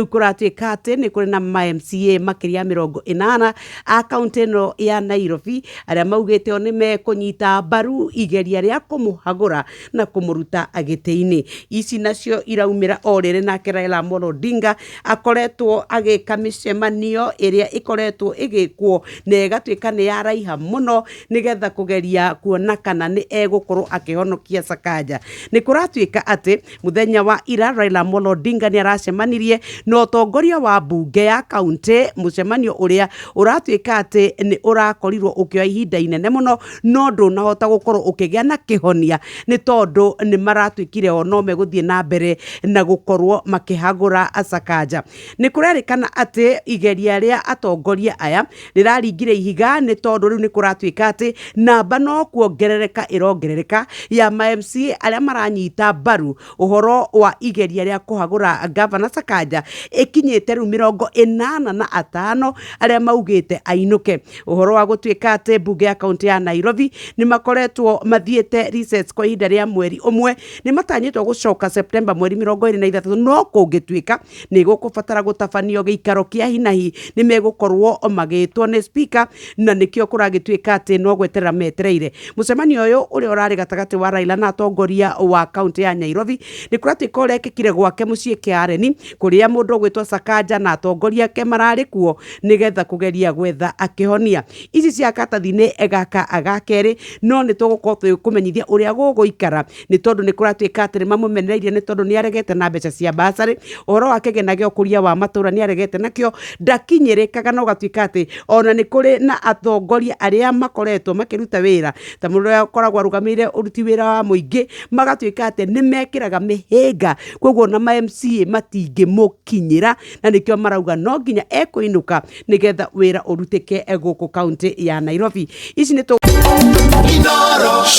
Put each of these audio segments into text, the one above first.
Rĩu kũratuĩka atĩ nĩ kũrĩ na ma MCA makĩria ya 80 a kaũntĩ ĩno ya Nairobi arĩa maugĩte o nĩ mekũnyita mbaru igeria rĩa kũmũhagũra na kũmũruta gĩtĩ-inĩ. Ici nacio iraumĩra o rĩrĩ nake Raila Amolo Odinga akoretwo agĩka mĩcemanio ĩrĩa ĩkoretwo ĩgĩkwo na ĩgatuĩka nĩ yaraiha mũno nĩgetha kũgeria kuona kana nĩ egũkorwo akĩhonokia Sakaja. Nĩ kũratuĩka atĩ Mũthenya wa ira Raila Amolo Odinga nĩ aracemanirie na ũtongoria wa mbunge ya kaunti, mũcemanio ũrĩa ũratuĩka atĩ nĩ ũrakorirwo ũkĩoya ihinda inene mũno no ndũnahota gũkorwo ũkĩgĩa na kĩhonia nĩ tondũ nĩ maratuĩkire o no megũthiĩ na mbere na gũkorwo makĩhagũra Sakaja. Nĩ kũrerĩkana atĩ igeria rĩa atongoria aya rĩraringire ihiga nĩ tondũ rĩu nĩ kũratuĩka atĩ namba no kuongerereka ĩrongerereka ya ma MCA arĩa maranyita mbaru ũhoro wa igeria rĩa kũhagũra ngavana Sakaja ĩkinyĩte rĩu 85 arĩa maugĩte ainũke. Ũhoro wa gũtuĩka atĩ mbunge ya kaunti ya Nairobi nĩ makoretwo mathiĩte recess kwa ihinda rĩa mweri ũmwe, nĩ matanyĩtwo gũcoka September mweri 23 no kũngĩtuĩka nĩ gũkũbatara gũtabanio gĩikaro kĩa hinahi nĩ megũkorwo magĩtwo nĩ speaker na nĩkĩo kũragĩtuĩka atĩ no gweterera metereire. Mũcemanio ũyũ ũrĩa ũrarĩ gatagatĩ wa Raila na atongoria wa kaunti ya Nairobi nĩ kũratuĩka ũrekĩkire gwake mũciĩ Karen kũrĩa mũndũ ũgwĩtwo Sakaja na atongoria ake mararĩ kuo nĩgetha kũgeria gwetha akĩhonia. Ici cia katathi-inĩ gaka ga kerĩ no nĩ tũgũkorwo tũgĩkũmenyithia ũrĩa gũgũikara nĩ tondũ nĩ kũratuĩka atĩ nĩ mamũmenereirie nĩ tondũ nĩ aregete na mbeca cia bursary, ũhoro wa kĩgĩna gĩa ũkũria wa matũra nĩ aregete nakĩo, ndakinyĩrĩkaga na ũgatuĩka atĩ ona nĩ kũrĩ na atongoria arĩa makoretwo makĩruta wĩra ta mũndũ ũrĩa ũkoragwo arũgamĩrĩire ũruti wĩra wa mũingĩ, magatuĩka atĩ nĩ mekĩraga mĩhĩnga koguo ona ma MCA matingĩmũkinyĩra na nĩkĩo marauga no nginya ekũinũka nĩgetha wĩra ũrutĩke gũkũ kaunti ya Nairobi. Ici nĩ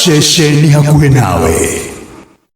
Ceceni hakuhĩ nawe.